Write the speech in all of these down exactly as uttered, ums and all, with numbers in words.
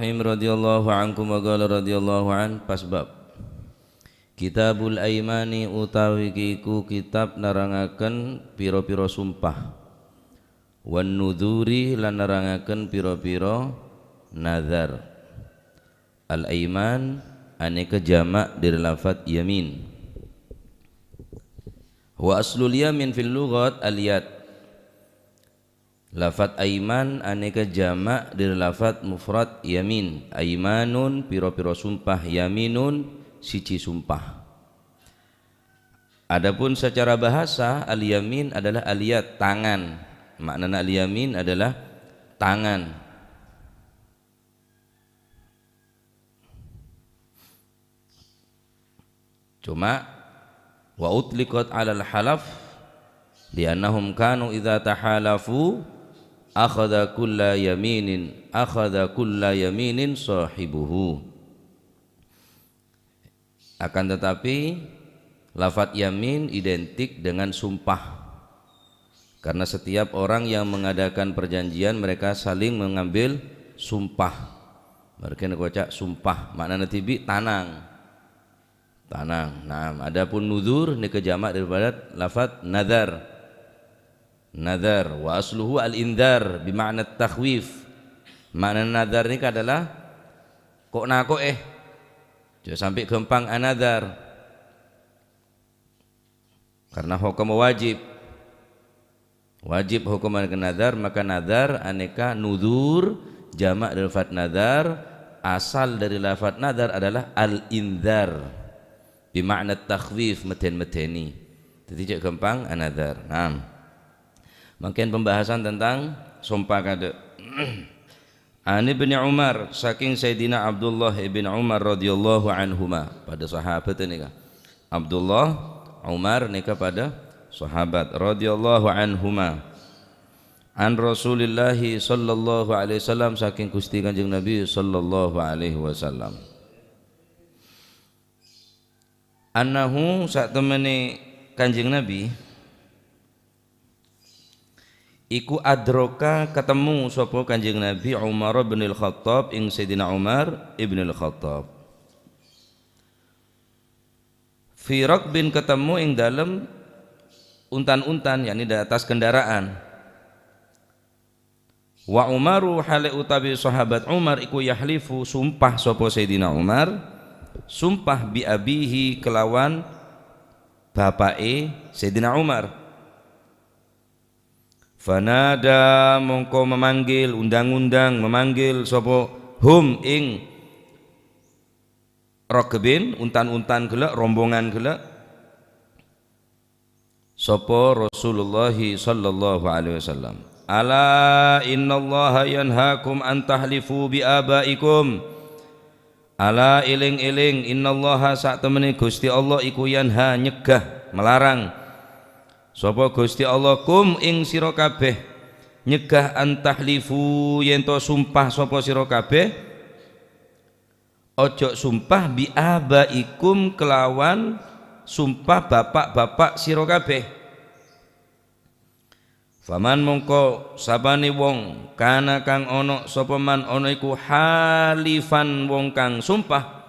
Rahim radhiyallahu ankum wa qala radhiyallahu an, pas bab. Kitabul aimani utawi kiku kitab nerangaken pira-pira sumpah. Wan nuduri lan nerangaken pira-pira nazar. Al-aiman aneka jamak dari lafat yamin. Wa aslul yamin fil lughat al-yad. Lafat aiman aneka jamak dari lafat mufrad yamin. Aimanun pira-pira sumpah, yaminun siji sumpah. Adapun secara bahasa, al-yamin adalah al-yad, tangan. Maknana al-yamin adalah tangan. Cuma, wa utliqat 'alal halaf li'annahum kanu idza tahalafu akhadha kulla yaminin, akhadha kulla yaminin sahibuhu. Akan tetapi, lafat yamin identik dengan sumpah. Karena setiap orang yang mengadakan perjanjian, mereka saling mengambil sumpah. Mereka ngoca' sumpah, maknana dhibi' tanang. Tanang. Nah, adapun nuzur neka jamak daripada lafat nazar. Nazar, wa asluhu al-inzar, bima'na takhwif. Makna nazar neka adalah ko'-nako'e. Jhâ' sampè' ghâmpang anazar. Karena hukum wajib. Wajib hukuman ke nazar, maka nazar aneka nuzur, jamak dari lafat nazar, asal dari lafat nazar adalah al-inzar. Bima'na takhwif, medhen-medheni. Jadi cek gampang, anazar. Nah, mangkèn pembahasan tentang sompa kadhâ'. An Ibni Umar, saking Sayyidina Abdullah ibn Umar radhiyallahu anhuma, pada sahabat nèka. Abdullah, Umar nèka pada sahabat radhiyallahu anhuma. An Rasulillahi sallallahu alaihi wasallam, saking Gusti Kanjeng Nabi sallallahu alaihi wasallam. Annahu, satemene Kanjeng Nabi, iku adroka, ketemu sapa Kanjeng Nabi Umar bin Al-Khattab, ing Sayyidina Umar ibn Al-Khattab. Fi rakbin, ketemu ing dalem untan-untan, yakni di atas kendaraan. Wa Umaru, hale utawi sahabat Umar iku yahlifu, sumpah sapa Sayyidina Umar, sumpah bi abihi, kelawan bapake Sayyidina Umar. Fanada, mongko memanggil, undang-undang, memanggil sapa hum ing rakbin, untan-untan gella', rombongan gella'. Sapa Rasulullah sallallahu alaihi wasallam, "Ala innallaha yanhakum an tahlifu bi abaikum." Ala, eling-eling, innallaha, satemene Gusti Allah iku yanha, nyegah, melarang. Sapa Gusti Allah, kum, ing sira kabeh, nyegah, an tahlifu, yen to sumpah sapa sira kabeh. Ojo sumpah bi abaikum, kelawan sumpah bapak-bapak sira kabeh. Faman, mongko sapane wong, kana, kang ana, sapa man, ana iku halifan, wong kang sumpah,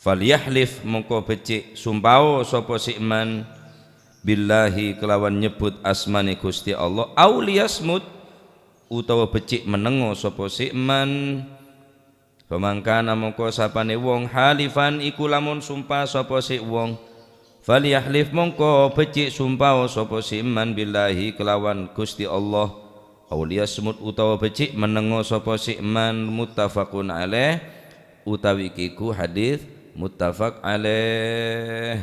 falyahlif, mongko becik sumpao sapa si man, billahi, kelawan nyebut asmane Gusti Allah, au liyasmut, utawa becik menengo sapa si man. Famangkana, mongko sapane wong, halifan, iku lamun sumpah sapa si wong, falyahlif, mongko becik sumpao sapa si man, billahi, kelawan Gusti Allah, au liyasmut, utawa becik menengo sapa si man, muttafaqun alaih, utawi kiku hadis muttafaq alaih.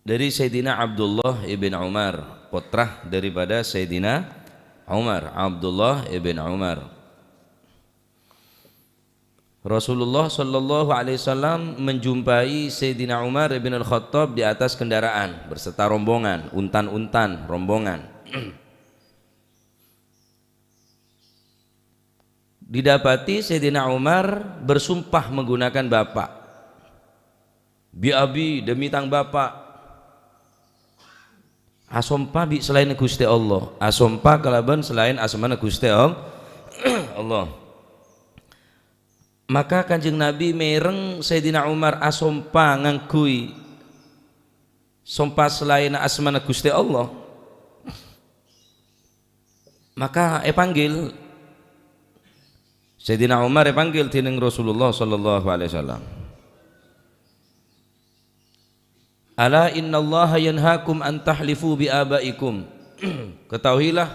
Dari Sayyidina Abdullah ibn Umar, putra daripada Sayyidina Umar, Abdullah ibn Umar. Rasulullah sallallahu alaihi wasallam menjumpai Sayyidina Umar ibn Al-Khattab di atas kendaraan beserta rombongan, untan-untan rombongan. Didapati Sayyidina Umar bersumpah menggunakan bapak. "Bi abi, demi tang bapak." Asompa bi' salaènna Ghustè Allah, asompa kalabân salaèn asmana Ghustè All-, Allah. Maka Kanjeng Nabi mèreng Sayyidina Umar asompa ngangghuy sompa salaènna asmana Ghustè Allah. Maka èpanggil, Sayyidina Umar èpanggil dènèng Rasulullah sallallahu alaihi wasallam. "Ala innallaha yanhakum an tahlifu bi abaikum." Ketahuilah,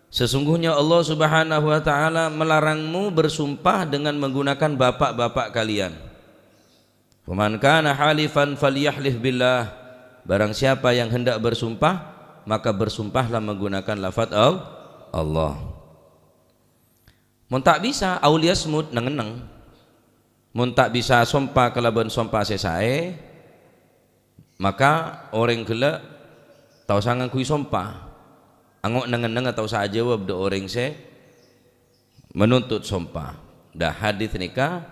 sesungguhnya Allah Subhanahu wa Ta'ala melarangmu bersumpah dengan menggunakan bapak-bapak kalian. "Faman kana halifan falyahlif billah." Barang siapa yang hendak bersumpah, maka bersumpahlah menggunakan lafaz Al-, Allah. Mon ta' bisa, auliyasmut, neng-enneng. Mon ta' bisa sompa kalabân sompa sè saè, maka orèng ghellâ' ta' osa ngangghuy sompa. Ango' neng-enneng ta' osa ajâwâb dâ' orèng sè menuntut sompa. Dah, hadis nèka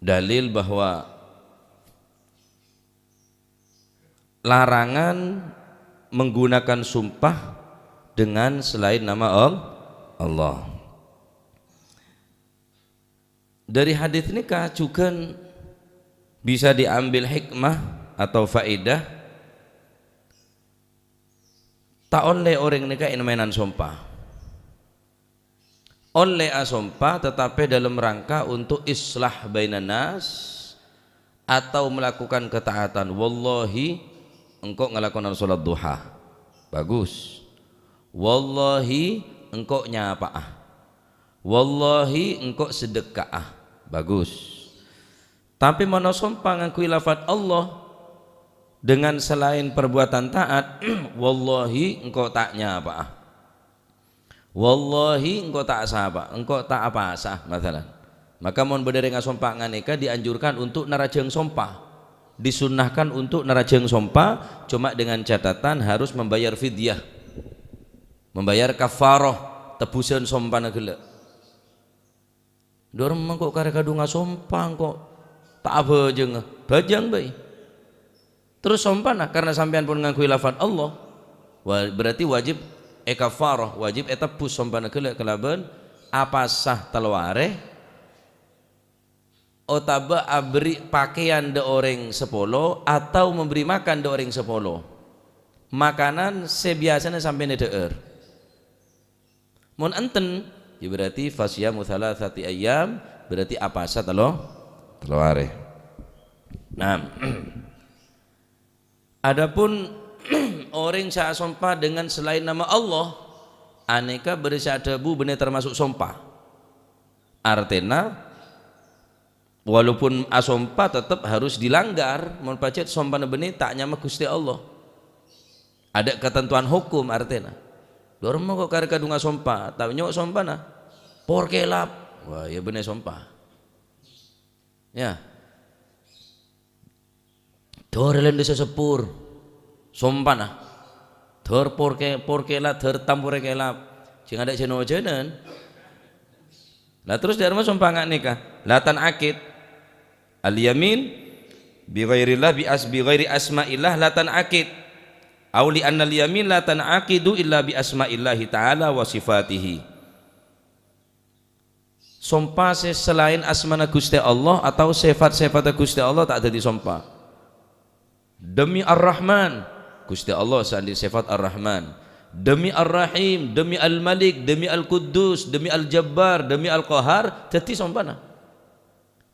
dalil bahwa larangan menggunakan sumpah dengan selain nama Al-, Allah. Dari hadis nèka jhughân bisa diambil hikmah atau faedah, ta' ollè orèng nèka èn-maènan sompa. Ollè asompa, tetapi dalam rangka untuk islah bainan nas atau melakukan ketaatan. "Wallahi, engko' ngalakonan sholat duha." Bagus. "Wallahi, engko' nyapa'a." "Wallahi, engko' sedekka'a." Bagus. Tapè mon asompa ngangghuy lafaz Allah dengan selain perbuatan taat, "Wallahi, engko' ta' nyapa'a." "Wallahi, engko' ta' sapa, engko' ta' apasa," masalan. Maka mon bâdâ rèng asompa nganèka dianjurkan untuk narajâng sompa. Disunnahkan untuk narajâng sompa, cuma dengan catatan harus membayar fidyah. Membayar kafarah, tebbhusân sompana ghellâ'. Dor mengko karè kadhunga sompa engko' ta' abhâjângnga. Bhâjâng bhâi. Terros sompana, karena sampèyan pon ngangghuy lafaz Allah. Wa-, berarti wajib èkafarah, wajib ètebbhus sompana ghellâ' kalabân apasa tello arè, otabâ aberri' pakèyan dâ' orèng sapolo atau memberi makan dâ' orèng sapolo. Makanan sè biyasana sampèyan èdhâ'âr. Mon enten, ya berarti fasiyamu thalathati ayyam, berarti apasa tello, tello arè. Nah, adapun orèng sè asompa dengan selain nama Allah, anèka bâdâ sè adhâbu bânnè termasuk sompa. Artèna, walaupun asompa tetep harus dilanggar, mon pajhât sompana bânnè ta' nyama Ghustè Allah. Ada ketentuan hukum artèna. Dor mengko karè kadhunga sompa, ta' nyo' sompana. Por kelap. Wah, ya bânnè sompa. Ya. Dor lendhu seseppur. Sompana. Dor por ke-, por kelap, dor tampore kelap. Sè ngadâ' jân-ojânan. Lah terros dâ' remma sompa nga' nèka. La tan'aqid. Al-yamin bi ghairillah bi as-, bi ghairi asma'illah la tan'aqid. Au li annal yamin la tan'aqidu illa bi asma'illahi ta'ala wa sifatihi. Sompa sè salaèn asmana Ghustè Allah atau sèfat-sèfatta Ghustè Allah ta' dhâddhi sompa. Demi Ar-Rahman, Ghustè Allah sè andi' sèfat Ar-Rahman. Demi Ar-Rahim, demi Al-Malik, demi Al-Quddus, demi Al-Jabbar, demi Al-Qahhar, dhâddhi sompana.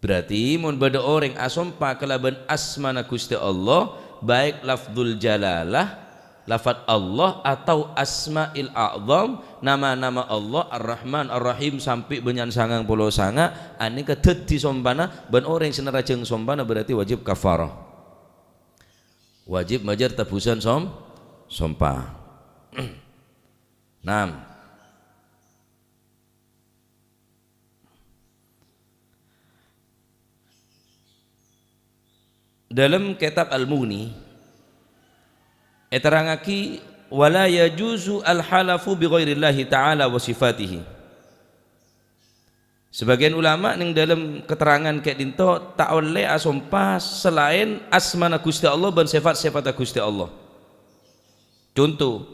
Berarti, mon bâdâ orèng asompa kalabân asmana Ghustè Allah, baik lafdzul jalalah, lafat Allah atau Asma'il A'zam, nama-nama Allah, Ar-Rahman, Ar-Rahim, sampè' bânnya'an sangang polo sanga', anèka dhâddhi sompana, bân orèng sè narajâng sompana berarti wajib kafarah. Wajib majâr tebbhusân som-, sompa. Enam. Dâlem kètab Al-Mughni èterrangaghi, "Wa la yajuzu al-halafu bi ghairillahi ta'ala wa sifatihi." Sebagian ulama neng dâlem keterangan ka'dinto ta' ollè asompa salaèn asmana Ghustè Allah bân sèfat-sèfatta Ghustè Allah. Conto,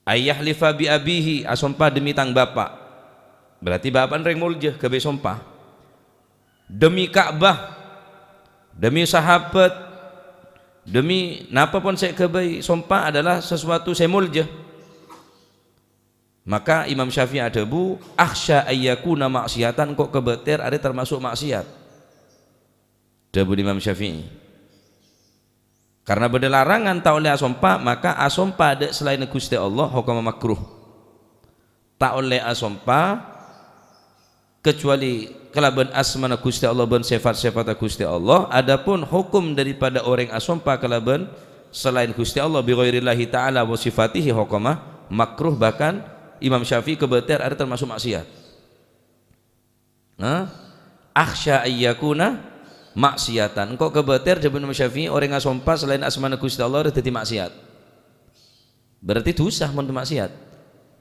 "Ayyahlifa bi abihi," asompa demi tang bapa'. Berarti bapa'na rèng molja, ghâbây sompa. "Demi Ka'bah, demi sahabat, demi napa pon sè èghâbây sompa adalah sesuatu sè molja." Maka Imam Syafi'i adhâbu, "Akhsya ayyakuna ma'siyatan," engko' kabâter arèya termasuk maksiat. Dhâbuna Imam Syafi'i. Karena bâdâ larangan ta' ollè asompa, maka asompa dâ' salaènna Ghustè Allah hokomma makruh. Ta' ollè asompa kecuali kalabân asmana Ghustè Allah bân sifat-sifatnya Ghustè Allah. Adapun hukum daripada orèng asompa kalabân salaèn Ghustè Allah, bi ghairillahi ta'ala wa sifatihi, hokomma makruh, bahkan Imam Syafi'i kabâter arèya termasuk maksiat. Nah, "Akhsya ayyakuna ma'siyatan." Engko' kabâter, dhâbuna Imam Syafi'i, orèng asompa salaèn asmana Ghustè Allah arèya dhâddhi maksiat. Berarti dhusa mon maksiat.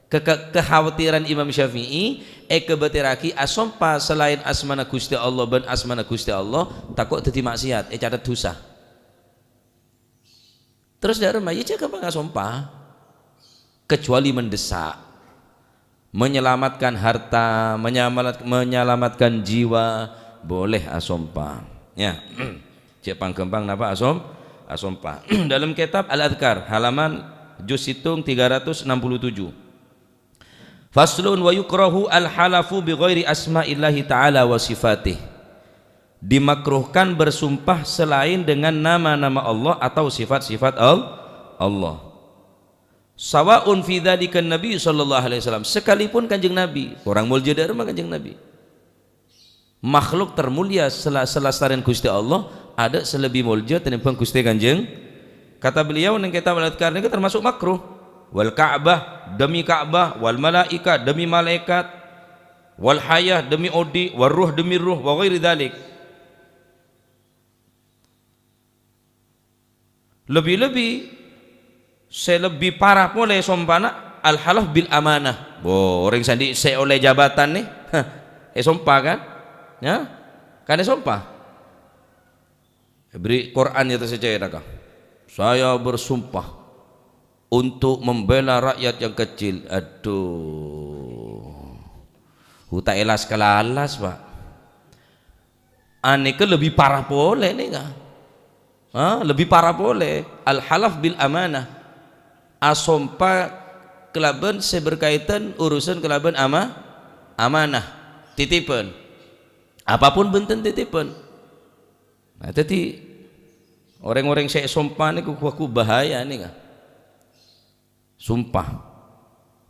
Ke-, ke-, kekhawatiran Imam Syafi'i èkabâterraghi asompa salaèn asmana Ghustè Allah bân asmana Ghustè Allah, tako' dhâddhi maksiat, ècatet dhusa. Terros dâ' remma, iyâ jhâ' ghâmpang asompa. Kecuali mendesak. Menyelamatkan harta, menyamalat-, menyelamatkan jiwa, boleh asompa. Ya. Jhâ' pang-ghâmpang napa asom-, asompa. Dalam kitab Al-Adhkar, halaman juz sèttong tiga ratus enam puluh tujuh. Faslun wa yukrahu al-halafu bi ghairi asma'illahi ta'ala wa sifatih. Dimakruhkan bersumpah selain dengan nama-nama Allah atau sifat-sifat Al-, Allah. Sawa'un fi dzalika Nabi sallallahu alaihi wasallam, sekalipun Kanjeng Nabi, korang molja dâ' remma Kanjeng Nabi. Makhluk termulia sela-, selastarèn Ghustè Allah, adâ' sè lebbi molja tènèmbhâng Ghustè Kanjeng. Kata beliau neng kitab Al-Adhkar nèka termasuk makruh. "Wal Ka'bah," demi Ka'bah, "wal malaika," demi malaikat, "wal hayah," demi odi', "war ruh," demi ruh, wa ghairi dzalik. Lebbi-lebbi, sè lebbi para polè sompana al-halaf bil amanah. Bo, orèng sè andi' sè ollè jabatan nè, èsompa kan? Ya? Kan èsompa. Èbherri' Qur'an nyata sè cè'na ka, "Saya bersumpah untuk membela rakyat yang kecil." Aduh. Hu ta' èlas-kalalas, Pak. Anèka lebbi para polè nèka. Ha, lebbi para polè. Al-halaf bil amanah. Asompa kalabân sè berkaitan urusan kalabân ama-, amanah. Titipan. Apapun bhunten titipan. Nah, dhâddhi, orèng-orèng sè èsompa nèko ghu-, ghu-, bahaya nèka. Sumpah.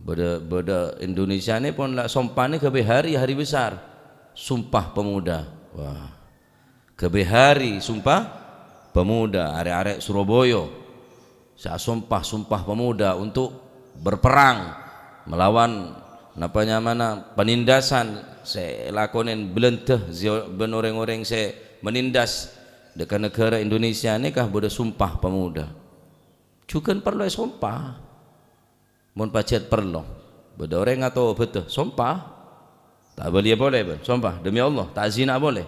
Bâdâ, bâdâ Indonesia nè pon la sompana ghâbây hari, hari besar. Sumpah Pemuda. Wah. Ghâbây hari Sumpah Pemuda, arè'-arè' Surabaya. Sè asompah Sumpah Pemuda untuk berperang melawan, napa nyamana, penindasan sè èlakonè Belanda zio-, bân orèng-orèng sè menindas dâ' ka naghârâ Indonesia nèka bâdâ Sumpah Pemuda. Jhughân parlo èsompa. Mon pajhât parlo, bâdâ orèng atobhâdhâ, sompa. Ta' abâliyâ polè, bân, sompa. Demi Allah, ta' azina polè.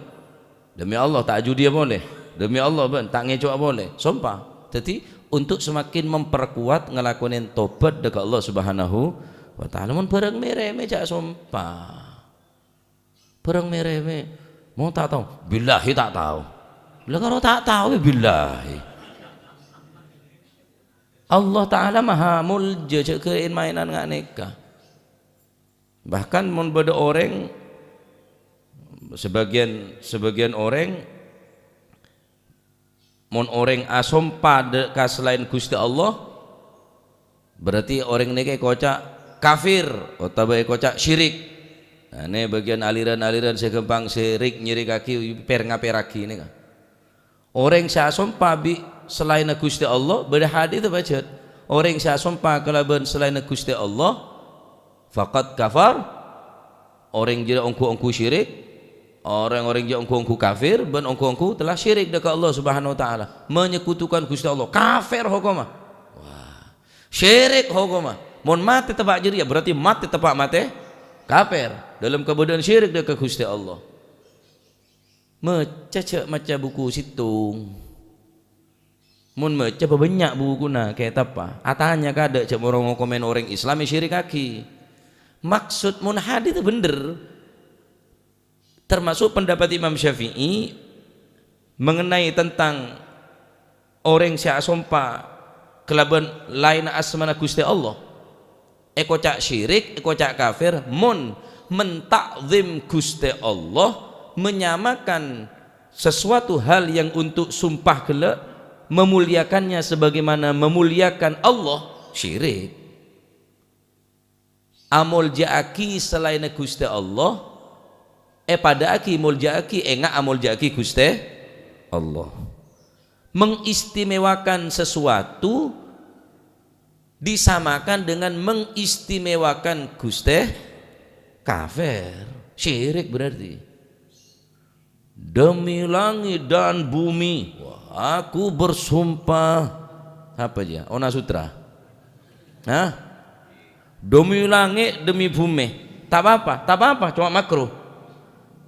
Demi Allah, ta' ajudiyâ polè. Demi Allah, bân, ta' ngèco'a polè. Sompa. Dhâddhi, untuk semakin memperkuat ngalakonè tobat dâ' ka Allah Subhanahu wa Ta'ala. Mon bhârâng mè-, remè, jhâ' sompa. Bhârâng mè-, remè. Mon ta' tao, billahi ta' tao. La karo ta' tao, billahi. Allah Ta'ala maha molja, jhâ' ghâ-, maènan nga' nèka. Bahkan mon bâdâ orèng, sebagian, sebagian orèng, mon orèng asompa dâ-, ka salaèn Ghustè Allah, berarti orèng nèka èkoca' kafir otabâ èkoca' syirik. Nah, nè bâgiyân aliran-aliran sè ghâmpang syirik, nyirikaghi, per-ngapèrraghi nèka. Orèng sè asompa bi' salaènna Ghustè Allah, bâdâ hadis pajhât. Orèng sè asompa kalabân salaènna Ghustè Allah, faqad kafar, orèng jârèya ongghu-ongghu syirik, orèng-orèng jârèya ongghu-ongghu kafir, bân ongghu-ongghu telah syirik dâ' ka Allah Subhanahu wa Ta'ala, menyekutukan Ghustè Allah, kafir hokomma. Wah, syirik hokomma. Mon matè teppa' jârèya, berarti matè teppa' matè kafir, dâlem kabâdâ'ân syirik dâ' ka Ghustè Allah. Maca jhâ' maca buku sèttong. Mon maca bâbânnya' bukuna, kètabbhâ. Atanya kadâ' jhâ' moro ngokomèn orèng Islam èsyrikaghi. Maksud mon hadis bhender, termasuk pendapat Imam Syafi'i mengenai tentang orèng sè asompa kalabân laènna asmana Ghustè Allah. Èkoca' syirik, èkoca' kafir, mon menta'zim Ghustè Allah, menyamakan sesuatu hal yang untuk sumpah ghellâ', memuliakannya sebagaimana memuliakan Allah, syirik. Amolja'aghi salaènna Ghustè Allah, èpadâ'âghi, molja'aghi, enga' amolja'aghi Ghustè Allah. Mengistimewakan sesuatu disamakan dengan mengistimewakan Ghustè, kafir, syirik berarti. "Demi langit dan bumi, wah, aku bersumpah." Apa dia? Ona Sutra. Hah? "Demi langit, demi bumi." Tak apa-apa, tak apa-apa, cuma makruh.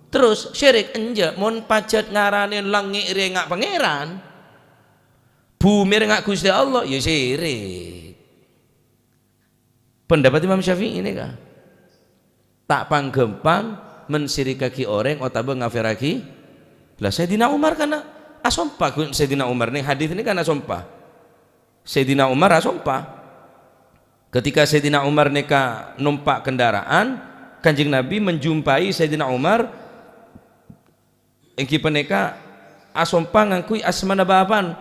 Terus syirik, enjâ', mon pajhât ngaranè langngè' rè enga' Pangèran, bumi rè enga' Ghustè Allah, ya syirik. Pendapat Imam Syafi'i nèka. Ta' pangghâmpang mensyirikaghi orèng otabâ ngafèrraghi. Lah, Sayyidina Umar kan asompa, Sayyidina Umar nèng hadis nèka kan asompa. Sayyidina Umar asompa. Ketika Sayyidina Umar nèka nompa' kendaraan, Kanjeng Nabi menjumpai Sayyidina Umar, èngghi panèka asompa ngangghuy asmana bapa'na.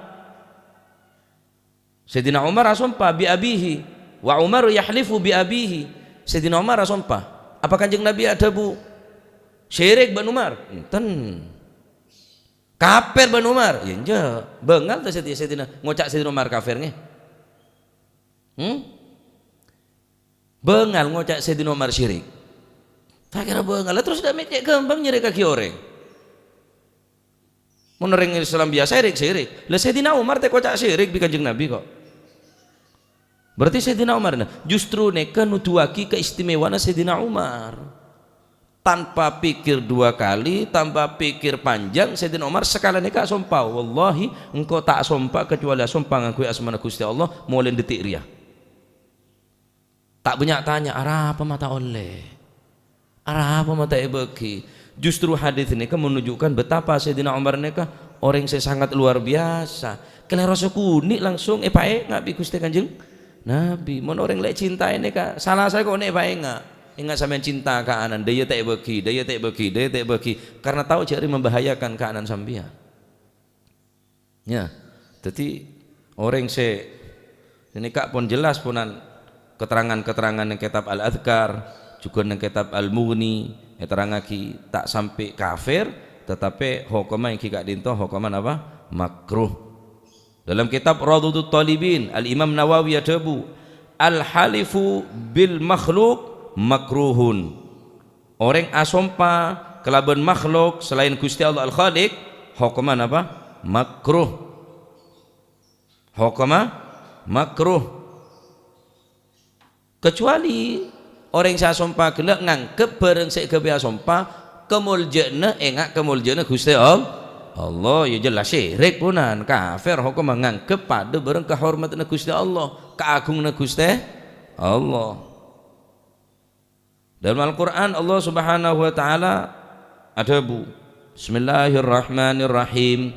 Sayyidina Umar asompa, "Bi abihi, wa Umaru yahlifu bi abihi." Sayyidina Umar asompa. Apa Kanjeng Nabi adhâbu, "Syirik bân Umar?" Enten. "Kafir bân Umar?" Ya, enjâ'. Bângal ta' Sayyidina, Sayyidina, ngoca' Sayyidina Umar kafir, ngghi? Hmm? Bângal ngoca' Sayyidina Umar syirik. Ta' kèra bângal. Lah, terros dâ' mè' cè' ghâmpang nyirikaghi orèng. Mon orèng Islam biyasa syirik-syirik. Lah, Sayyidina Umar ta' èkoca' syirik bi' Kanjeng Nabi, kok. Berarti Sayyidina Umar, nah, justru nèka nuduwaghi kaistimewaanna Sayyidina Umar. Tanpa pikir dua kali, tanpa pikir panjang, Sayyidina Umar sakalèan nèka asompa, "Wallahi, engko' ta' asompa kecuali asompa ngangghuy asmana Ghustè Allah, molaè dâteng rèya." Ta' bânnya' tanya, "Arapa ma' ta' ollè? Arapa ma' ta' èbâghi?" Justru hadis nèka menunjukkan betapa Sayyidina Umar nèka orèng sè sangat luar biasa. Kalèro sakonè' langsung èpaènga' bi' Ghustè Kanjeng Nabi. Mon orèng la ècintaè nèka, sala saè kok nè' èpaènga'. Enga' sampèyan cinta ka ana'na, dâ' iyâ ta' èbâghi, dâ' iyâ ta' èbâghi, dâ' iyâ ta' èbâghi, karena tao jhâ' rèya membahayakan ka ana'na sampèyan. Ya, dhâddhi orèng sè, nèka pon jelas ponan keterangan-keterangan neng kètab Al-Adzkar, jhughân neng kètab Al-Mughni, èterrangaghi ta' sampè' kafir, tatapè hokomma èngghi ka'dinto hokomma napa? Makruh. Dalam kètab Raudhatut Thalibin, Al-Imam Nawawi adhâbu, "Al-halifu bil makhluk makruhun." Orèng asompa kalabân makhluk salaèn Ghustè Allah Al-Khaliq, hokomma napa? Makruh. Hokomma makruh. Kecuali orèng sè asompa ghellâ' nganggep bhârâng sè èghâbây asompa kamoljâ'ânna enga' kamoljâ'ânna Ghustè All-, Allah, ya jelas syirik ponan, kafir hokomma nganggep padâ bhârâng kahormadhânna Ghustè Allah, kaagunganna Ghustè Allah. Dalam Al-Qur'an, Allah Subhanahu wa Ta'ala adhâbu, "Bismillahirrahmanirrahim.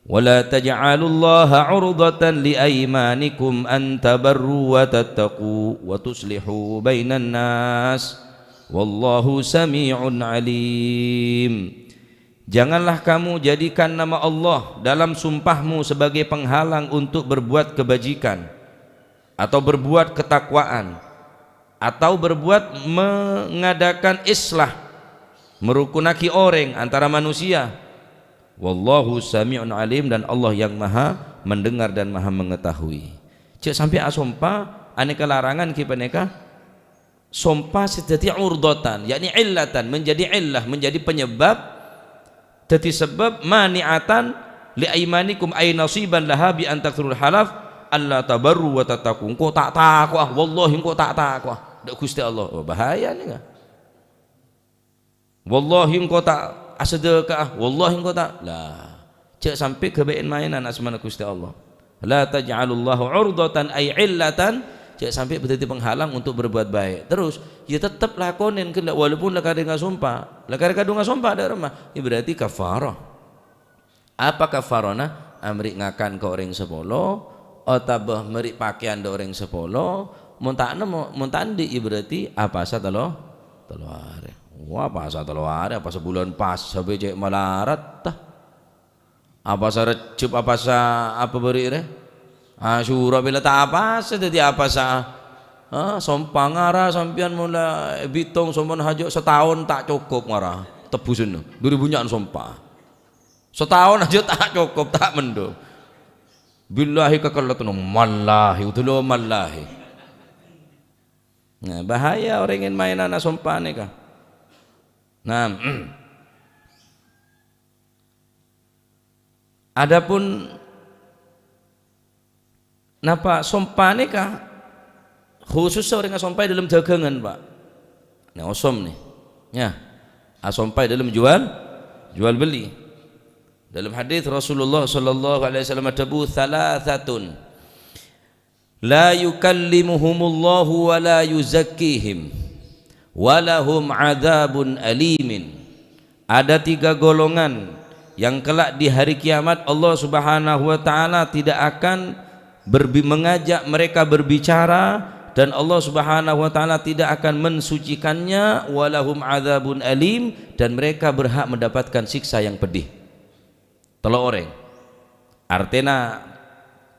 Wa la taj'alullaha 'urdhatan li aimanikum an tabarru wa tattaqu wa tuslihu bainan nas. Wallahu sami'un alim." Janganlah kamu jadikan nama Allah dalam sumpahmu sebagai penghalang untuk berbuat kebajikan atau berbuat ketakwaan, atau berbuat mengadakan islah, merukunagi orèng antara manusia. Wallahu sami'un alim, dan Allah yang Maha Mendengar dan Maha Mengetahui. Jhâ' sampè' asompa anèka larangan ghi' panèka sompa sè dhâddhi urdhatan, yakni illatan, menjadi illah, menjadi penyebab, dhâddhi sebab, mani'atan li aimanikum, ay nasiban laha bi an takthurul halaf, alla tabarru wa tattaqu. Engko' ta' tako'a, wallahi engko' ta' tako'a dâ' Ghustè Allah. Oh, bahaya nèka. Wallahi engko' ta' asadhâka'a, wallahi engko' ta'. Lah, jhâ' sampè' ghâbây maènan asmana Ghustè Allah. La taj'alullaha 'urdhatan ay 'illatan, jhâ' sampè' dhâddhi penghalang untuk berbuat baik. Terus, ya tetep lakonen ghellâ', walaupun la kadhung asompa. La kadhung asompa dâ' remma, ya berarti kafarah. Apa kafarana? Amèrè ngakan ka orèng sapolo, otabâ mèrè pakèyan dâ' orèng sapolo, mon ta' nemmo, mon ta' andi', ya berarti apasa tello, tello arè. Wah, apasa tello arè, apasa bulân pas, sabâ cè' malarat, ta. Apasa Rejjeb, apasa apa bâri' rè? Asyura, bilâ ta' apasa, dhâddhi apasa. Ah, sompa ngara sampèyan mon la èbitong, sompa hajâ' sataon ta' cokop ngara. Tebbhusân, dhu ribu nya'an sompa. Sataon aja ta' cokop, ta' mendhung. Billahi kakellet no, mallahi, udulo mallahi. Nah, bahaya orèng èn maènana sompa nèka. Nah, adapun Napa sompa nèka khusus orèng asompa è dâlem dâgângan, Pak? Nè, osom nè. Ya. Asompa è dâlem jual, jual beli. Dâlem hadits Rasulullah sallallahu alaihi wasallam adhâbu, "Tsalatsatun la yukallimuhumullahu wa la yuzakkihim wa lahum adzabun alimin." Ada tiga golongan yang kelak di hari kiamat Allah Subhanahu wa Ta'ala tidak akan berbi-, mengajak mereka berbicara, dan Allah Subhanahu wa Ta'ala tidak akan mensucikannya, walahum adzabun alim, dan mereka berhak mendapatkan siksa yang pedih. Tello' orèng. Artèna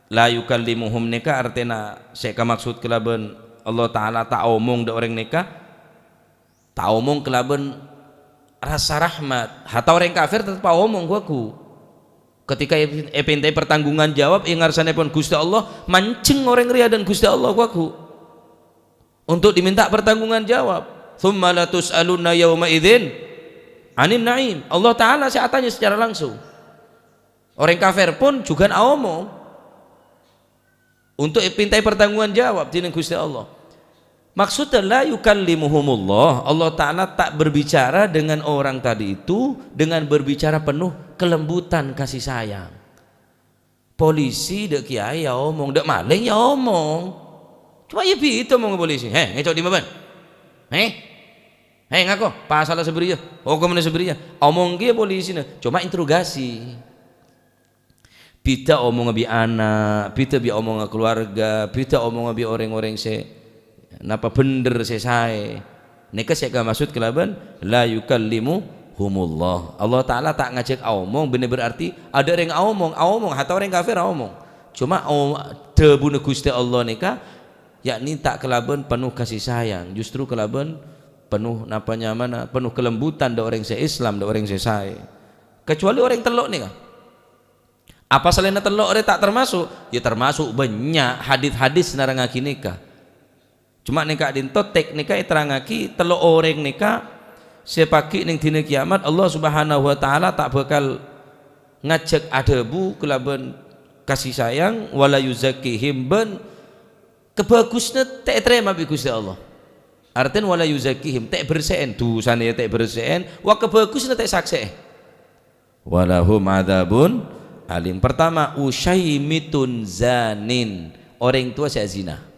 la yukallimuhum nèka artèna sè èkamaksud kalabân Allah Ta'ala ta' omong dâ' orèng nèka, ta' omong kalabân rassa rahmat. Hatta orèng kafir tetep aomong, ghu-, ghu. Ketika èp-, èpènta'è pertanggungan jawab è ngarsanèpon Ghustè Allah, manjheng orèng rèya dâ' Ghustè Allah, ghu-, ghu. Untuk diminta pertanggungan jawab. "Tsumma latus'alunna yauma idzin 'anin na'im." Allah Ta'ala sè atanya secara langsung. Orèng kafir pon jhughân aomong. Untuk èpènta'è pertanggungan jawab dhinèng Ghustè Allah. Maksudnya, la yukallimuhumullah, Allah Ta'ala tak berbicara dengan orang tadi itu dengan berbicara penuh kelembutan kasih sayang. Polisi dâ' kèyaè ya omong, dâ' malèng ya omong. Coma ya bhidhâ omong polisi. "Hè, ngèco' dimma bân? Hè? Hè, ngako, pasalla sabâriyâ, hokomma sabâriyâ." Omong kèya polisina, coma interogasi. Bhidhâ omongnga bi' ana', bhidhâ bi' omongnga kalowarga, bhidhâ omongnga bi' orèng-orèng sè napa bhendher sè saè. Nèka sè èkamaksud kalabân, "La yukallimuhumullah." Allah Ta'ala ta' ngajhâk aomong, bânnè berarti adâ' orèng aomong, aomong, hatta orèng kafir aomong. Coma o-, dhâbuna Ghustè Allah nèka, yakni ta' kalabân penuh kasih sayang, justru kalabân penuh napa nyamana, penuh kelembutan dâ' orèng sè Islam, dâ' orèng sè saè. Kecuali orèng tello' nèka. Apa salaènna tello' rè ta' tamaso'? Ya tamaso', bânnya' hadis-hadis nerrangngaghi nèka. Coma nèng ka'dinto tèk nèka èterrangngaghi tello' orèng nèka sè èpagghi' nèng dina kiyamat Allah Subhanahu wa Ta'ala ta' bhâkal ngajhâk adhâbu kalabân kasih sayang, "Wa la yuzakkihim," bân kabhâghusânna ta' ètarèma bi' Ghustè Allah. Artèna "wa la yuzakkihim," ta' èbersè'è, dusana ya ta' èbersè'è, wa kabhâghusânna ta' èsaksè'è. "Wa lahum adzabun alim." Pertama, "Usyaimitun zanin," orèng towa sè azina.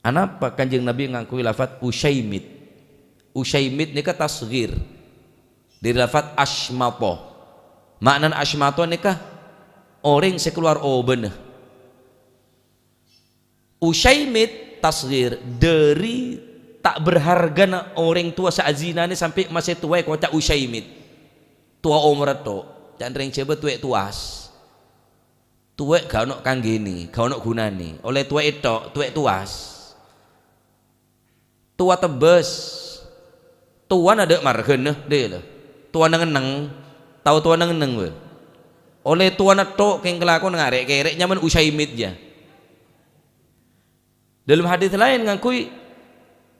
Anapa Kanjeng Nabi ngangghuy lafat usyaimit? Usyaimit nèka tasghir dhâri lafat asymata. Ma'nana asymata nèka orèng sè kalowar obâna. Usyaimit tasghir dhâri ta' berhargana orèng towa sè azinanè sampè' masè towa èkoca' usyaimit. Towa omorra tho', ca'na rèng Jhâbâ towè' towas. Towè' ghâ' ono' kangghinè, ghâ' ono' ghunanè. Ollè towè' tho', towè' towas. Towa tebbhâs. Towana dâ' marghâna, dâ' iyâ la. Towa neng-enneng, tao towa neng-enneng, bâ. Ollè towana tho' kèng kalakon ngarè'-kèrè' nyamana usyaimit, jâ. Dâlem hadis laèn ngangghuy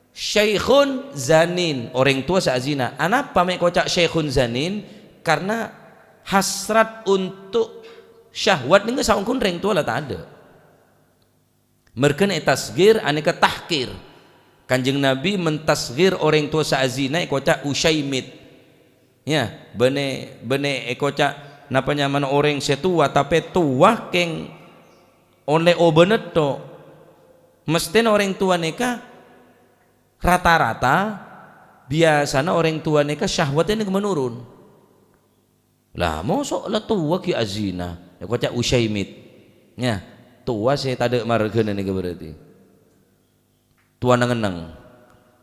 syaikhun zanin, orèng towa sè azina. Anapa mè' èkoca' syaikhun zanin? Karena hasrat untuk syahwat nèngghâ saongghuna rèng towa la tadâ'. Marghâna ètasghir anèka tahkir. Kanjeng Nabi mentasghir orèng towa sè azina èkoca' usyaimit. Ya, bânnè, bânnè èkoca' Napa nyamana orèng sè towa, tapè towa kèng ollè obâna tok? Mesthèna orèng towa nèka rata-rata, biyasana orèng towa nèka syahwatnya nèka menurun. Lah, moso' la towa ghi' azina, èkoca' usyaimit. Nya, towa sè tadâ' marghâna nèka berarti. Towa neng-enneng.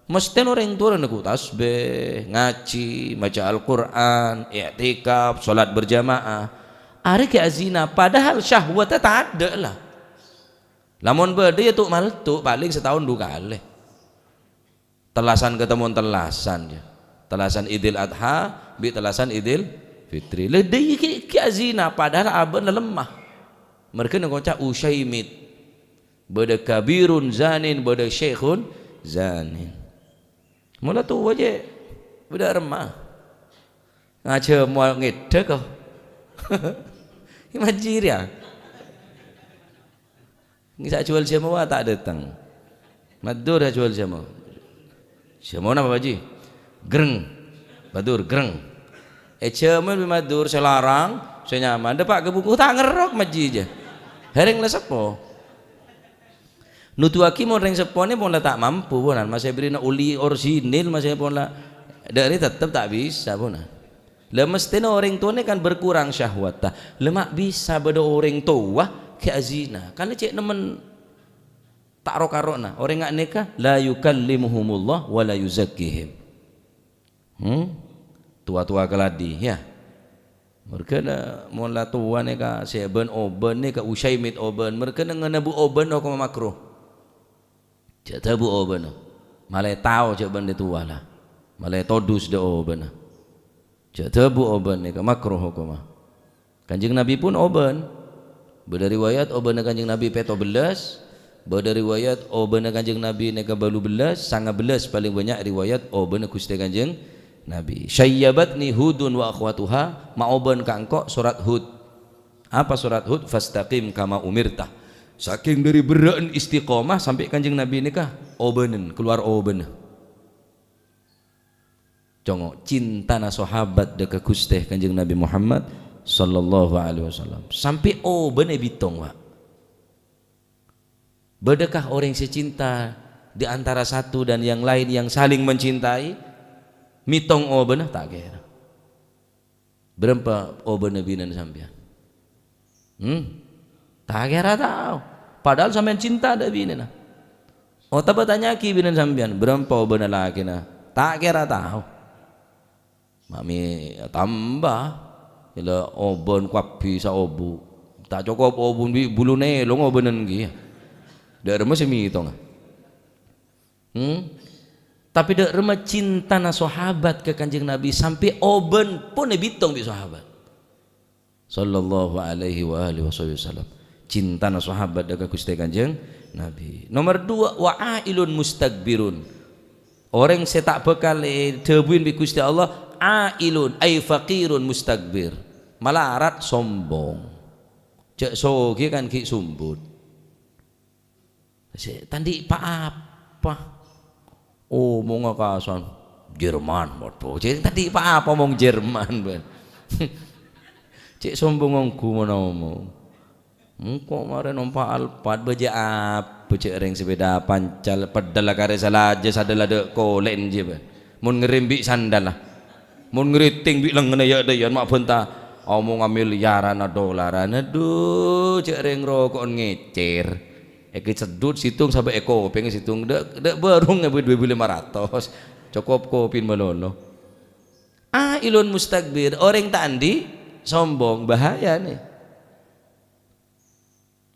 Mesthèna orèng towa nèko tasbih, ngajhi, maca Al-Qur'an, i'tikaf, sholat berjamaah. Arèya ghi' azina, padahal syahwatnya tadâ' la. Lamon bâdâ ya tu'-maltu', palèng sataon du kalè. Tellasan katemmo tellasan, ya. Tellasan Idul Adha, bi' tellasan Idul Fitri. Lè, dâ' iyâ ghi', ghi' azina, padahal abâ'na lemma. Merghâna èkoca' usyaimit. Bâdâ kabirun zanin, bâdâ syaikhun zanin. Mola towa jâ' bâdâ remma. Ngajhâmo ngèdhâ ko. Imajir ya. Ngghi sè ajhuwâl jhâmo wa ta' dâteng. Madur ajhuwâl jhâmo. Jhâmo napa, Pak Haji? Greng. Madur, greng. È jhâmo bi' madur sè larang, sè nyaman. Dâpa' ka buku ta' ngerrok majhi jâ. Hèrèng la seppo. Nuduwaghi mon rèng seppona pon la ta' mampu, ponan. Masè bèrri'na oli orsinil, masè pon la dâri tettep ta' bisa, ponan. La, mesthèna orèng towana kan berkurang syahwatta. La, ma' bisa bâdâ orèng towa ghi' azina. Kan la cè' nemmen ta' ro-karo'na. Orèng nga' nèka, "La yukallimuhumullah wa la yuzakkihim." Hmm? Towa-towa kaladi, ya. Merghâna mon la towa nèka sè bân-obân nèka usyaimit obân. Merghâna nganabhu obân hokomma makruh. Jhâ' dhâbu obânna. Malè tao jhâ' bân rè towa la. Malè todus dâ' obânna. Jhâ' dhâbu obân nèka makruh hokomma. Kanjeng Nabi pon obân. Bâdâ riwayat obânna Kanjeng Nabi pètto bellâs, bâdâ riwayat obânna Kanjeng Nabi nèka bâllu bellâs, sanga bellâs palèng bânnya' riwayat obânna Ghustè Kanjeng Nabi. "Syayyabatni Hudun wa akhwatuha," ma' obân ka engko' sorat Hud. Apa sorat Hud? "Fastaqim kama umirta." Sakèng dâri berrâ'ân istiqomah sampè' Kanjeng Nabi nèka obânan, kalowar obânna. Congo', cintana sahabat dâ' ka Ghustè Kanjeng Nabi Muhammad sallallahu alaihi wasallam. Sampè' obânna èbitong, Pak. Bâdâkah orèng sè cinta di antara satu dan yang lain yang saling mencintai? Mètong obânna? Ta' kèra. Bârâmpa obânna binèna sampèyan? Hmm? Ta' kèra tao. Padahal sampèyan cinta dâ' binèna. Otabâ tanya'aghi binèna sampèyan, bârâmpa obânna lakèna? Ta' kèra tao. Ma'mè tamba. Ella obân kabbhi saobu. Ta' cokop obân bi' buluna èlong obânan ghi. Dâ' remma sè mètonga? Hmm? Tapè dâ' remma cintana sahabat ka Kanjeng Nabi sampè' obân pon èbitong bi' sahabat. Sallallahu alaihi wa alihi wasahbihi wasallam. Cintana sahabat dâ' ka Ghustè Kanjeng Nabi. Nomer dua, wa ailun mustakbirun. Orèng sè ta' bhâkal èdhâbuin bi' Ghustè Allah, ailun, ai faqirun mustakbir. Malarat, sombong. Jhâ' soghi kan ghi' sumbut. Sè ta' andi' pa-apa. Omongnga kasan Jerman, waduh, cè' ta' andi' pa-apa omong Jerman, bân. Cè' sombong ongghu mon omong. Engko' marè nompa' Alphard, bâjâ apa cè' rèng sepèda pancal, peddhâlla karè salajâ, sadhâlla dâ' kolè'en jiyâ, bân. Mon ngerrèm bi' sandalla. Mon ngriting bi' lengngenna ya-, dâ-, yan ma' bânta. Omongnga milyaran dolaran. Adhu, cè' rèng roko'en ngècèr. Èkè seddhut sèttong sabâ' è kopèng sèttong. Dâ', dâ' bârung èbâ dua èbu lèma ratos. Cokop kopèn malolo. Ailun mustakbir, orèng ta' andi' sombong, bahaya nè.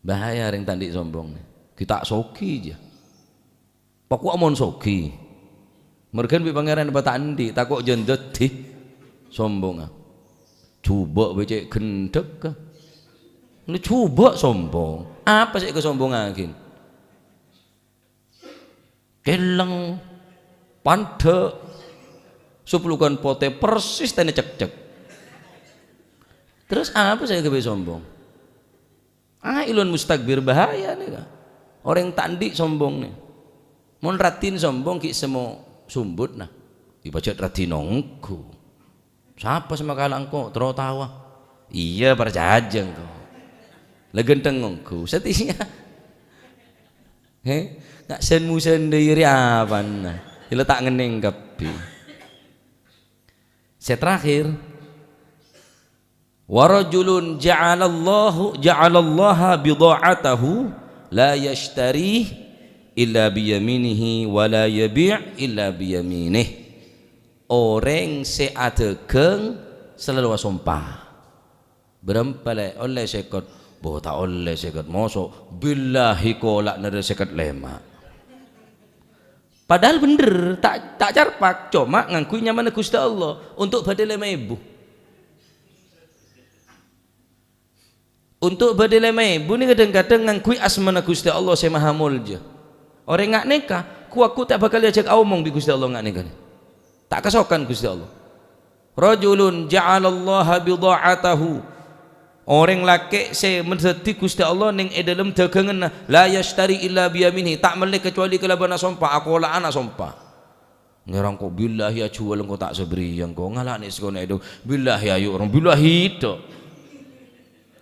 Bahaya rèng ta' andi' sombong nè. Ghi' ta' soghi jiyâ. Pokok mon soghi. Merghân bi' Pangèran apa ta' andi', tako' jân dhâddhi sombongnga. Jhubâ' bâ' cè' ghendhek. Nè jhubâ' sombong. Apa sè èkasombongngaghi? Kèlèng, pandhâ', sapolowan potè persis tènè cekcek. Terros apa sè èkaghâbây sombong? Ailun mustakbir, bahaya nèka. Orèng ta' andi' sombong nè. Mon raddhin sombong ghi' semmo sumbut, nah. Èpajhât raddhin ongghu. Sapa sè makala engko' terro tawa? Iyâ, parcajâ engko'. La ghântheng ongghu, satèya. He? Nga' sen-musen dâri apana? Iyâ la ta' ngennèng kabbhi. Sè terakhir, "Wa rajulun ja'alallahu, ja'alallaha bidha'atahu la yashtari illa biyaminihi wa la yabi' illa biyaminih." Orèng sè adhâghâng salalu asompa. Bârâmpa lè', ollè sèket? Bo, ta' ollè sèket, moso', billahi kola'na dâ' sèket lèma'. Padahal bhendher, ta', ta' carpak, coma ngangghuy nyamana Ghustè Allah, onto' bâdâ lèma èbu. Onto' bâdâ lèma èbu nèka dhâng-kadhâng ngangghuy asmana Ghustè Allah sè maha molja. Orèng nga' nèka, ku-, aku ta' bhâkal èajhâk aomong bi' Ghustè Allah nga' nèka. Ta' kasokan Ghustè Allah. "Rajulun ja'alallaha bidha'atahu." Orèng lakè' sè mendhâddhi Ghustè Allah nèng è dâlem dhâghânganna, "la yashtari illa biyaminihi," ta' mellè kacobâli kalabân asompa, akola'an asompa. Ngèrang ko', "Billahi ajhuwâl engko' ta' sabriyâ engko', ngala' nè' sèkona èdhung, billahi ayu' rong, billahi tok."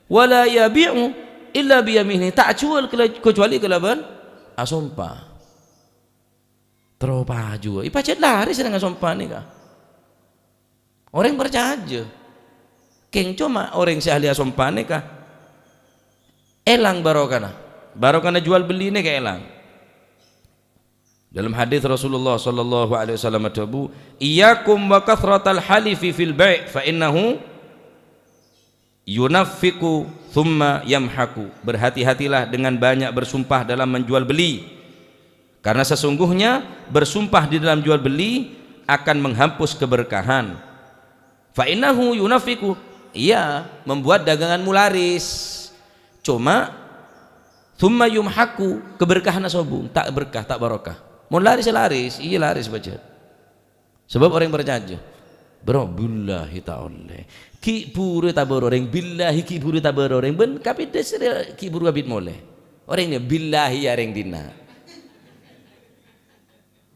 "Wa la yabi'u illa biyaminihi," ta' ajhuwâl kala-, kacobâli kalabân asompa. Terro pajhuwâ, èpajhât larès sè nèng asompa nèka. Orèng parcajâ. Kèng coma orèng sè ahli asompa nèka èlang barokana. Barokana juwâl bellina kèlang. Dalam hadis Rasulullah sallallahu alaihi wasallam adhâbu, "Iyyakum wa kathratal halifi fil bai', fa innahu yunaffiqu tsumma yamhaku." Berhati-hatilah dengan banyak bersumpah dalam menjual beli. Karena sesungguhnya bersumpah di dalam jual beli akan menghapus keberkahan. "Fa innahu yunaffiqu," iya, membuat daganganmu laris. Coma, "tsumma yumhaku," keberkahanna sobung, ta' berkah, ta' barokah. Mon laris ya laris, iyâ laris pajhât. Sabâb orèng parcajâ, "Bro, billahi ta' ollè." Ghi' bhuru ètabâr orèng, billahi ghi' bhuru ètabâr orèng, bân kapèdhâ sè ghi' bhuru abit molè. Orèng nè, "Billahi ya rèng dinna'."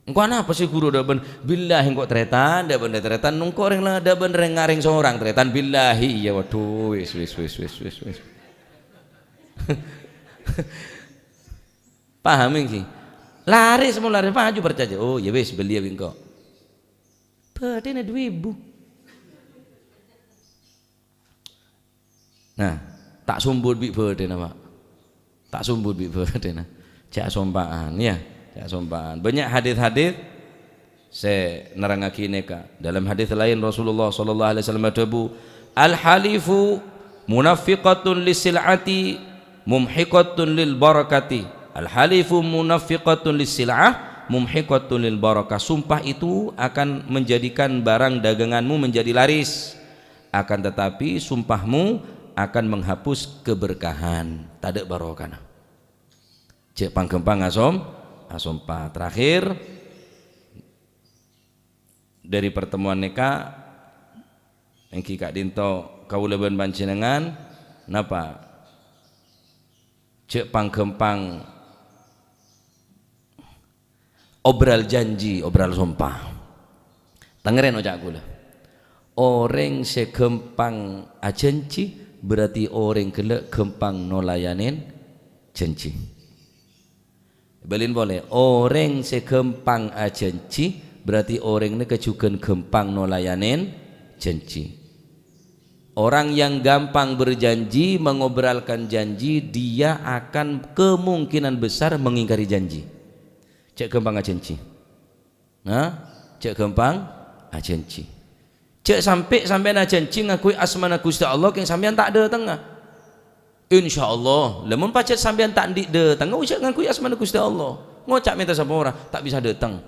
Engko' anapa sè ghuru dâ' bân, "Billahi engko' tarètan, dâ' bân tarètan, engko' rèng la-, dâ' bân rèng-, ngarèng sorang tarètan, billahi, iyâ, waduh, wis, wis, wis." Paham ènggi? Larès, mon larès, pajhu parcajâ. "Oh, ya wis, belliyâ bi' engko'." Bâdâna du èbu. Nah, ta' sombut bi' bâdâna, Pak. Ta' sombut bi' bâdâna. Jhâ' asompa'an, ya. Jhâ' asompa'an. Bânnya' hadis-hadis sè nerrangngaghi nèka. Dalam hadis lain, Rasulullah sallallahu alaihi wasallam adhâbu, "Al-halifu munaffiqatun lis-sil'ati mumhiqatun lil barakati." "Al-halifu munaffiqatun lis-sil'ah mumhiqatun lil barakah." Sumpah itu akan menjadikan barang daganganmu menjadi laris. Akan tetapi, sumpahmu akan menghapus keberkahan. Tadâ' barokana. Jhâ' pangghâmpang asom-, asompa. Terakhir, dâri pertemuan nèka, ènggi ka'dinto kaulâ bân panjhennengngan, napa? Jhâ' pangghâmpang obral janji, obral sompa. Tangèrèn oca' kaulâ. Orèng sè ghâmpang ajhânji, berarti orèng ghellâ' ghâmpang nolayanè janji. Bâlin polè, orèng sè ghâmpang ajhânji, berarti orèng nèka jhughân ghâmpang nolayanè janji. Orang yang gampang berjanji, mengobralkan janji, dia akan kemungkinan besar mengingkari janji. Jhâ' ghâmpang ajhânji. Nah, jhâ' ghâmpang ajhânji. Jhâ' sampè' sampèyan ajhânji ngangghuy asmana Ghustè Allah, kèng sampèyan ta' dâtengnga. Insyaallah. Lah, mon pajhât sampèyan ta' andi' dâtengnga, jhâ' ngangghuy asmana Ghustè Allah. Ngoca' mènta sapora, ta' bisa dâteng.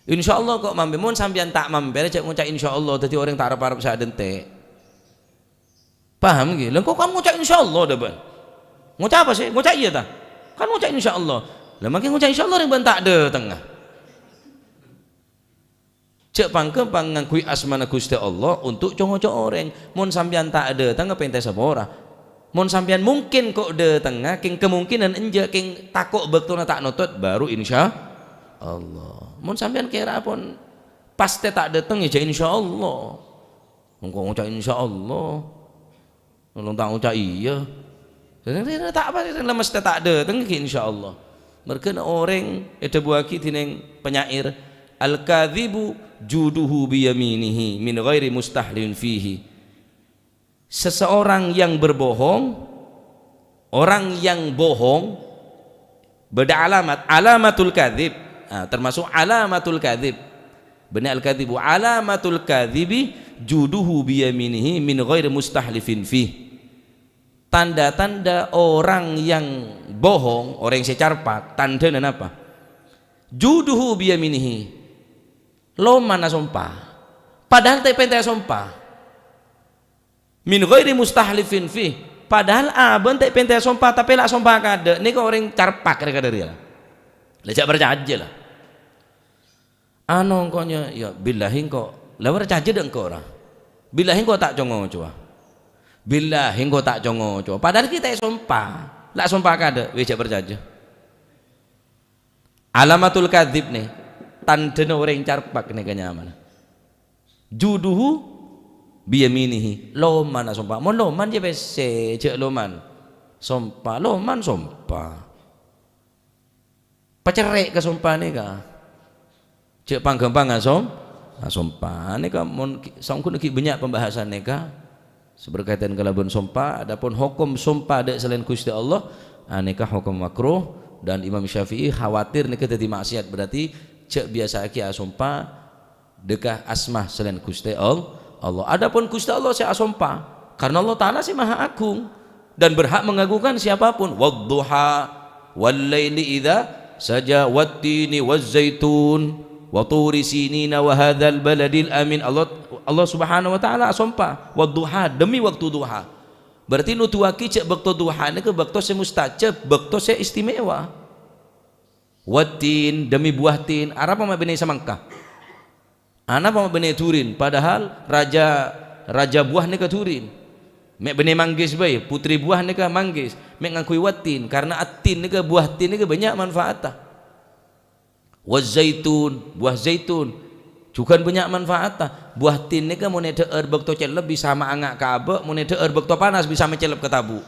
Insyaallah kok mampè. Mon sampèyan ta' mampè, jhâ' ngoca' insyaallah, dhâddhi orèng ta' arep-arep sè adhânte'. Paham ghi? Lah, engko' kan ngoca' insyaallah dâ' bân. Ngoca' apa sih? Ngoca' iyâ ta? Kan ngoca' insyaallah. Lah, mangkèn ngoca' insyaallah rèng bân ta' dâtengnga. Jhâ' pangghâmpang ngangghuy asmana Ghustè Allah untuk co-ngoco orèng. Mon sampèyan ta' dâtengnga, pènta sapora. Mon sampèyan mungkin kok dâtengnga, kèng kemungkinan enjâ', kèng tako' bâktona ta' notot, baru insyaallah. Mon sampèyan kèra pon pastè ta' dâteng, ya jhâ' insyaallah. Engko' ngoca' insyaallah. Tolong ta' ngoca' iyâ. Rèng-rèng ta' apa, rèng-rèng la mesthè ta' dâteng ghi, insyaallah. Merghâna orèng èdhâbuwâghi dhinèng penyair, "Al-kadzibu juduhu biyaminihi min ghairi mustahlifin fihi." Seseorang yang berbohong, orang yang bohong, bâdâ alamat, alamatul kadzib. Nah, termasuk alamatul kadzib. Bânnè al-kadzibu, alamatul kadzibi juduhu biyaminihi min ghairi mustahlifin fih. Tanda-tanda orang yang bohong, orang sè carpak, tandhâna napa? Juduhu biyaminihi. Lomana sompa. Padahal ta' pèntè sompa. Min ghairi mustahlifin fih. Padahal abâ'na ta' pèntè sompa, tapè la sompa kadâ'. Nèka orèng carpak rèya kadâ' rèya. La jhâ' parcajâ la. Ano engko' nya, ya, billahi engko'. La parcajâ dâ' engko' ra. Billahi engko' ta' co-ngocowa. Billahi engko' ta' co-ngocowa. Padahal ghi' ta' sompa. La sompa kadâ', wè jhâ' parcajâ. Alamatul kadzib nè, tandhâna orèng carpak nèka nyamana. Juduhu biyaminihi, lomana sompa. Mon loman jâ' pèssè, jhâ' loman sompa, loman sompa. Pacerrè' ka sompa nèka. Jhâ' pang-ghâmpang asom-, asompa. Nèka mon ghi-, saongghuna ghi' bânnya' pembahasan nèka. Sè berkaitan kalabân sompa, adapun hokom sompa dâ' salaèn Ghustè Allah, ah, nèka hokom makruh, dan Imam Syafi'i khawatir nèka dhâddhi maksiat, berarti jhâ' biyasa'aghi asompa dâ' ka asma salaèn Ghustè All-, Allah. Adapun Ghustè Allah sè asompa, karena Allah Ta'ala sè Maha Agung dan berhak mengagungkan siapapun. "Wadduha, wallaili idza saja, wattini wazzaitun, wa turi sinina wa hadzal baladil amin." Allah, Allah Subhanahu wa Ta'ala asompa, "Wadduha," demi waktu duha. Berarti nuduwâghi jhâ' bâkto duha nèka bâkto sè mustajab, bâkto sè istimewa. Wattin, demi buah tin. Arapa ma' bânnè samangka? Anapa ma' bânnè durin? Padahal raja, raja buah nèka durin. Mè' bânnè manggis bhâi, putri buah nèka manggis. Mè' ngangghuy wattin, karena at-tin nèka, buah tin nèka bânnya' manfaatta. Wazzaitun, buah zaitun, jhughân bânnya' manfaatta. Buah tin nèka mon èdhâ'âr bâkto cellep bisa maanga' ka abâ', mon èdhâ'âr bâkto panas bisa macellep ka tabu'.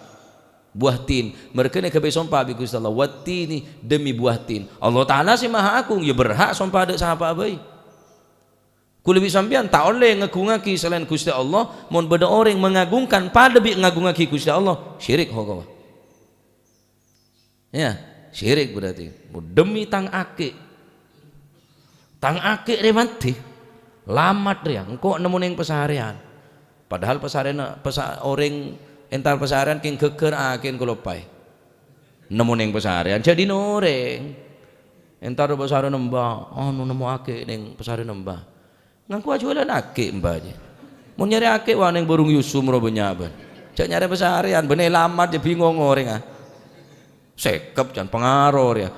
Buah tin, merghâna èghâbây sompa bi' Ghustè Allah, "Wattini," demi buah tin. Allah Ta'ala sè Maha Agung, ya berhak sompa dâ' sapa'a bhâi. Kaulâ bi' sampèyan ta' ollè ngagungngaghi salaèn Ghustè Allah, mon bâdâ orèng mengagungkan padâ bi' ngagungngaghi Ghustè Allah, syirik hokomma. Ya, syirik berarti. Demi tang akè'. Tang akè' rè mandhi. Lamat rèya, engko' nemmo neng pasarèyan. Padahal pasarèna, pasa-, orèng entar pasarèyan kèng ghâgghâr akè'na kaloppaè. Nemmo neng pasarèyan, jhâ' dinah orèng. Entar pasarèna mbah, anu, nemmo akè' neng pasarèna mbah. Ngangghuy ajhuwâlân akè' mbah jiyâ. Mon nyarè akè' wa neng bârung Yusum ro bânnya' bân. Jhâ' nyarè pasarèyan, bânnè lamat jiyâ bingong orèng, ah. Sèkep can pangaro rèya.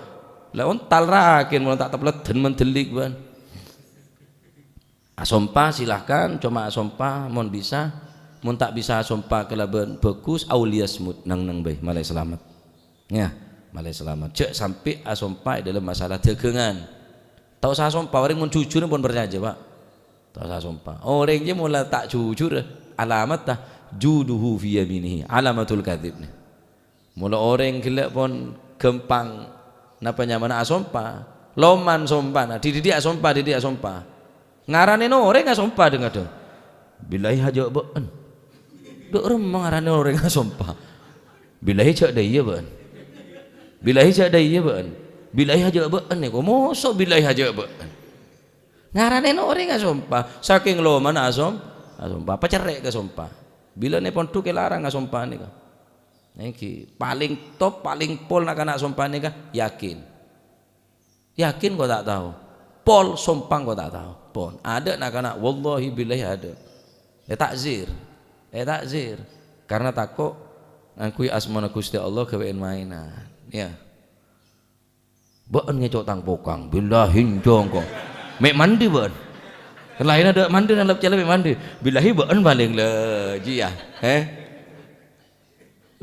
La ontal ra akè'na mon ta' tapleddhân mandhellik bân. Asompa silahkan, coma asompa mon bisa. Mon ta' bisa asompa kalabân bhâghus, auliyasmut, neng-neng bhâi, malè salamet. Ya, malè salamet. Jhâ' sampè' asompa è dâlem masalah dhâghângan. Ta' osa asompa, orèng mon jujur pon parcajâ, Pa'. Ta' osa asompa. Orèng jiyâ mola ta' jujur, alamatta juduhu fi yaminihi, alamatul kadzib nè. Mola orèng ghellâ' pon ghâmpang, napa nyamana, asompa. Loman sompana, dhi-dhi asompa, dhi-dhi asompa. Ngaranèna orèng asompa dhâng-kadhâng. Billahi hajâ' bâ'en. Dâ' remma ngaranè orèng asompa. Billahi jhâ' dâ' iyâ bâ'en. Billahi jhâ' dâ' iyâ bâ'en. Billahi hajâ' bâ'en nèko. Moso billahi hajâ' bâ'en. Ngaranèna orèng asompa. Sakèng lomana asom-, asompa. Pacerrè' ka sompa. Bilâ nè pondhuk èlarang asompa nèka. Èngghi, palèng top, palèng pol na'-kana' sompa nèka, yakin. Yakin ko ta' tao? Pol, sompa ko ta' tao? Pon. Adâ' na'-kana', wallahi billahi adâ'. Ètakzir. Ètakzir. Karna tako' ngangghuy asmana Ghustè Allah ghâbâyân maènan. Ya. Bâ'en ngèco' tang pokang. Billahi enjâ' ko. Mè' mandi bâ'en. Laènna dâ' mandi, nalep cellep mè' mandi. Billahi bâ'en palèng la, jiyâ. He?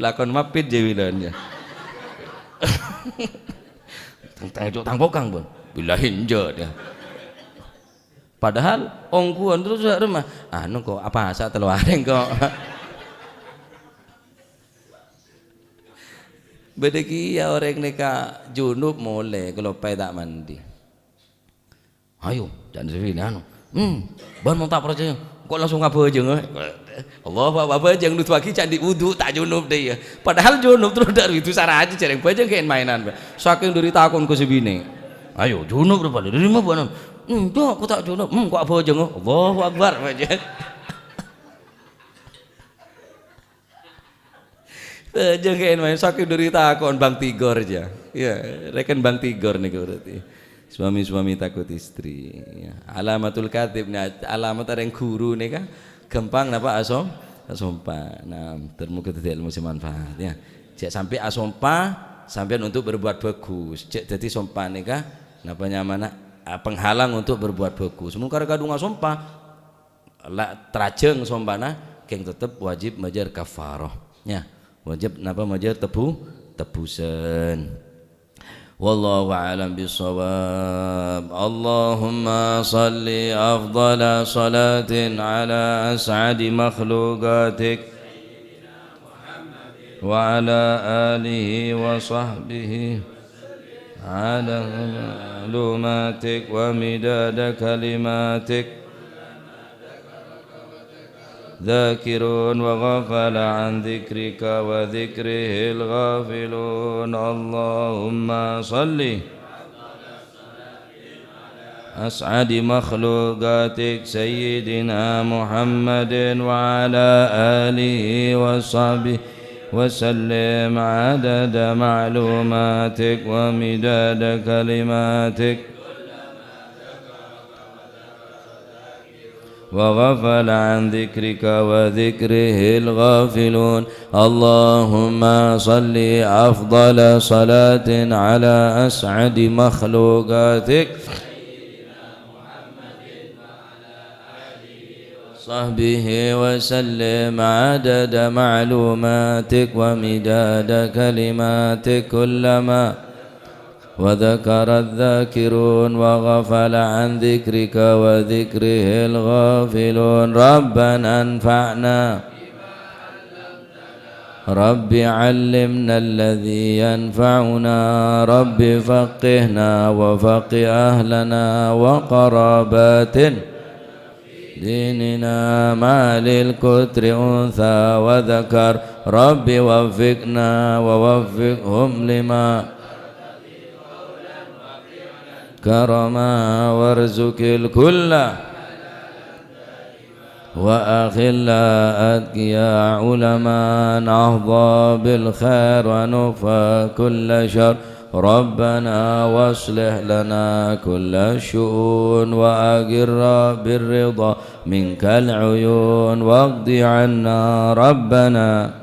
Lakon mapit jiyâ bilân, ya. Tang, tang, cok, tang pokang, Bun. Billahi enjâ', ya. Padahal ongghuwân terros dâ' remma. Anu, kok, apasa tello arè, kok. Bâdâ kèya orèng nèka junub molè, kaloppaè ta' mandi. "Ayo," ca'na sè binè', anu, "Hmm, bâ'na mon ta' parcajâ, engko' langsung abhâjâng, eh." Allahu Akbar, abhâjâng, nuduwaghi ca'na andi' wudu, ta' junub dhâ' iyâ. Padahal junub terros dâ' wudu, sara ajâ jhâreng bhâjâng kèng mainan, Pak. Sakèng dhâri takon ka sè binè'. "Ayo, junub rè palè, dhâri ma bâ'na?" "Enjâ', engko' ta' junub." "Hmm, engko' abhâjâng." Allahu Akbar, bhâjâng. Bhâjâng kèng maèn, sakèng dhâri takon Bang Tigor jâ. Iyâ, rèken Bang Tigor nèko berarti. Suami-suami takut istri. Ya. Alamatul kadzib, nah, alamat orèng ghuru nèka ghâmpang napa asom-, asompa. Nah, ter-, moga dhâddhi èlmo sè manfaat, ya. Jhâ' sampè' asompa sampèyan untuk berbuat bagus. Jhâ' dhâddhi sompa nèka napa nyamana, ah, penghalang untuk berbuat bagus. Mon karè kadhung asompa, la trajâng sompana, kèng tettep wajib majâr kafarah. Ya, wajib napa majâr tebbu-, tebbusân. Wallahu a'lam bissawab. Allahumma shalli afdhala shalatin ala as'adi makhluqatik wa ala alihi wa sahbihi. Adada ma'lumatik wa midada kalimatik. Dzakirun wa ghafala an dzikrika wa dzikrihil ghafilun. Allahumma shalli as'adi makhluqatik Sayyidina Muhammadin wa ala alihi wa sahbihi wa sallim adada ma'lumatik wa midada kalimatik. Wa ghafala an dzikrika wa dzikrihil ghafilun. Allahumma shalli afdhala shalatin ala as'adi makhluqatik. Sahbihi wa sallim adada ma'lumatik wa midada kalimatik kullama wa dzakara dzakirun wa ghafala an dzikrika wa dzikrihil ghafilun. Rabbana anfa'na. Rabbi 'allimna alladzi yanfa'una. Rabbi faqqihna wa faqqih ahlana wa qarabatin dinina ma'al kutri untha wa dzakar. Rabbi waffiqna wa waffiqhum lima karama warzuqil kulla wa akhilla atqiya ulama nahza bil khair wa nufa kulla syarr. Rabbana waslih lana kulla syu'un wa aghirna birridha minkal uyun waqdi 'anna rabbana.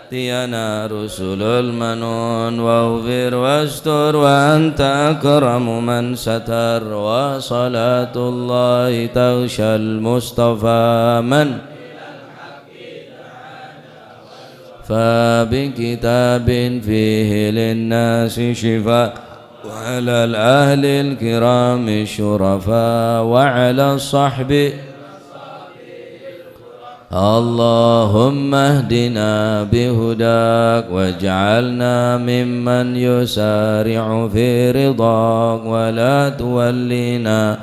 Tiyana rusulul manun waghfir wastur wa anta akramu man satar wa salatullahi taghsyal mustafa man fa bi kitabin fihi linnasi syifa wa ala al-ahlil kirami syurafa wa ala sahbi. Allahumma hdina bihudak waj'alna mimman yusari'u fi ridak wa la tuwallina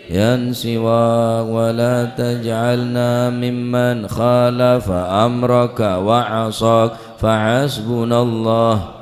yan siwak wa la taj'alna mimman khalafa amraka wa 'asak. Fa hasbunallah.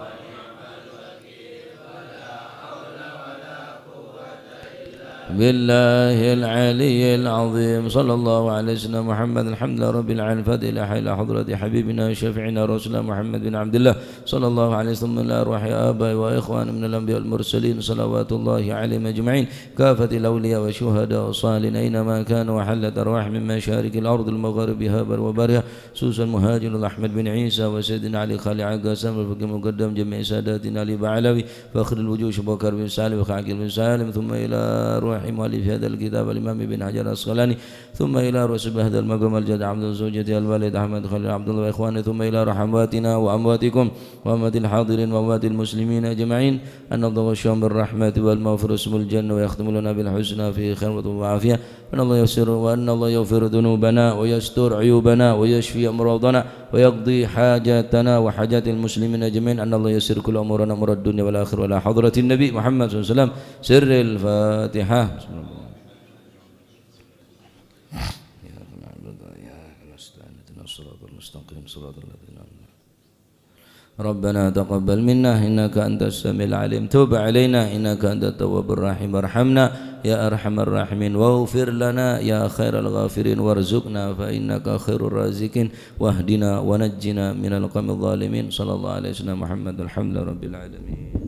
Billahil aliyyil azim. Sallallahu ala sayyidina Muhammad. Alhamdulillahi rabbil alamin. Fatihah ila hadrati habibina syafi'ina rasulina Muhammad bin Abdillah. Sallallahu alaihi wasallam ila arwahi abai wa ikhwani minal anbiya wal mursalin. Salawatullahi alaihim ajma'in. Kafatil awliya wa syuhada wa salihin. Aina ma kanu wa hallat arwah min masyarikil ardil magharibiha wa bariha. Susan Muhajirul Ahmad bin Isa wa Sayyidina Ali Khalil Al-Qasim wal Faqih Muqaddam Jami' Sadatina Ali Ba'alawi. Fakhrul Wujuh Syekh Bakar bin Salim, Fakih Aqil bin Salim, thumma ila ruhi muallif hadzal kitab Al-Imam Ibn Hajar Asqalani, thumma ila ruhi sahib hadzal maqam Al-Jad Abdul Zawjati Al-Walid Ahmad Khalil Abdullah wa ikhwani, thumma ila ruhi amwatina wa amwatikum, وأموات الحاضرين وأموات المسلمين أجمعين، أن الله يغشاهم بالرحمة والمغفرة ويسكنهم الجنة ويختم لنا بالحسنى في خير وعافية، وأن الله يغفر، وأن الله يغفر ذنوبنا ويستر عيوبنا ويشفي أمراضنا ويقضي حاجاتنا وحاجات المسلمين أجمعين، أن الله ييسر كل أمورنا أمور الدنيا والآخرة وإلى حضرة النبي محمد صلى الله عليه وسلم. سر الفاتحة. بسم الله. إياك نعبد وإياك نستعين. اهدنا الصراط المستقيم. صراط الذين أنعمت ربنا تقبل منا إنك أنت السميع العليم، تب علينا إنك أنت التواب الرحيم، ارحمنا يا أرحم الراحمين، واغفر لنا يا خير الغافرين، وارزقنا فإنك خير الرازقين، واهدنا ونجنا من القوم الظالمين. صلى الله على سيدنا محمد، الحمد لله رب العالمين.